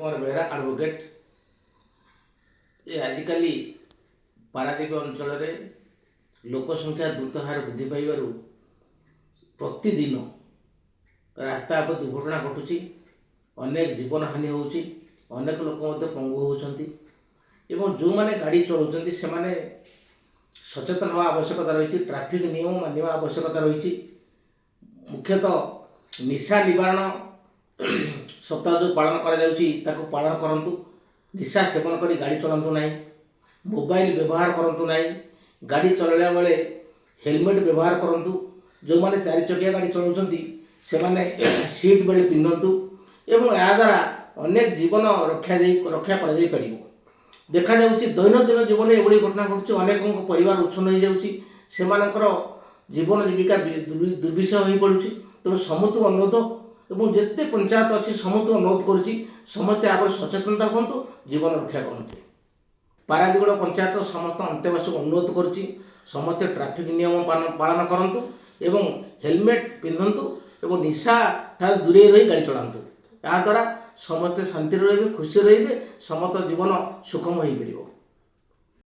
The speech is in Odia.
କୁମାର ବେହେରା, ଆଡ଼ଭୋକେଟ୍। ଏ ଆଜିକାଲି ପାରାଦ୍ୱୀପ ଅଞ୍ଚଳରେ ଲୋକ ସଂଖ୍ୟା ଦ୍ରୁତ ହାର ବୃଦ୍ଧି ପାଇବାରୁ ପ୍ରତିଦିନ ରାସ୍ତା ଉପରେ ଦୁର୍ଘଟଣା ଘଟୁଛି, ଅନେକ ଜୀବନ ହାନି ହେଉଛି, ଅନେକ ଲୋକ ମଧ୍ୟ ପଙ୍ଗୁ ହେଉଛନ୍ତି ଏବଂ ଯେଉଁମାନେ ଗାଡ଼ି ଚଳାଉଛନ୍ତି, ସେମାନେ ସଚେତନ ହେବା ଆବଶ୍ୟକତା ରହିଛି। ଟ୍ରାଫିକ୍ ନିୟମ ମାନିବା ଆବଶ୍ୟକତା ରହିଛି। ମୁଖ୍ୟତଃ ନିଶା ନିବାରଣ ସପ୍ତାହ ଯେଉଁ ପାଳନ କରାଯାଉଛି, ତାକୁ ପାଳନ କରନ୍ତୁ। ନିଶା ସେବନ କରି ଗାଡ଼ି ଚଳାନ୍ତୁ ନାହିଁ, ମୋବାଇଲ ବ୍ୟବହାର କରନ୍ତୁ ନାହିଁ, ଗାଡ଼ି ଚଳାଇଲା ବେଳେ ହେଲମେଟ୍ ବ୍ୟବହାର କରନ୍ତୁ। ଯେଉଁମାନେ ଚାରି ଚକିଆ ଗାଡ଼ି ଚଳାଉଛନ୍ତି, ସେମାନେ ସିଟ୍ ବେଲ୍ଟ ପିନ୍ଧନ୍ତୁ ଏବଂ ଏହାଦ୍ୱାରା ଅନେକ ଜୀବନ ରକ୍ଷା କରାଯାଇପାରିବ। ଦେଖାଯାଉଛି, ଦୈନନ୍ଦିନ ଜୀବନରେ ଏଭଳି ଘଟଣା ଘଟୁଛି। ଅନେକଙ୍କ ପରିବାର ଉଚ୍ଛନ୍ନ ହୋଇଯାଉଛି, ସେମାନଙ୍କର ଜୀବନ ଜୀବିକା ଦୁର୍ବିଷହ ହୋଇପଡ଼ୁଛି। ତେଣୁ ସମସ୍ତଙ୍କୁ ଅନୁରୋଧ ଏବଂ ଯେତେ ପଞ୍ଚାୟତ ଅଛି, ସମସ୍ତଙ୍କୁ ଅନୁରୋଧ କରୁଛି, ସମସ୍ତେ ଆଗରେ ସଚେତନତା ହୁଅନ୍ତୁ, ଜୀବନ ରକ୍ଷା କରନ୍ତୁ। ପାରାଦୀପଗଡ଼ ପଞ୍ଚାୟତ ସମସ୍ତ ଅନ୍ତେବାସୀଙ୍କୁ ଅନୁରୋଧ କରୁଛି, ସମସ୍ତେ ଟ୍ରାଫିକ୍ ନିୟମ ପାଳନ କରନ୍ତୁ ଏବଂ ହେଲମେଟ୍ ପିନ୍ଧନ୍ତୁ ଏବଂ ନିଶା ଠାରୁ ଦୂରେଇ ରହି ଗାଡ଼ି ଚଳାନ୍ତୁ। ଏହାଦ୍ୱାରା ସମସ୍ତେ ଶାନ୍ତିରେ ରହିବେ, ଖୁସିରେ ରହିବେ, ସମସ୍ତ ଜୀବନ ସୁଖମୟ ହୋଇପାରିବ।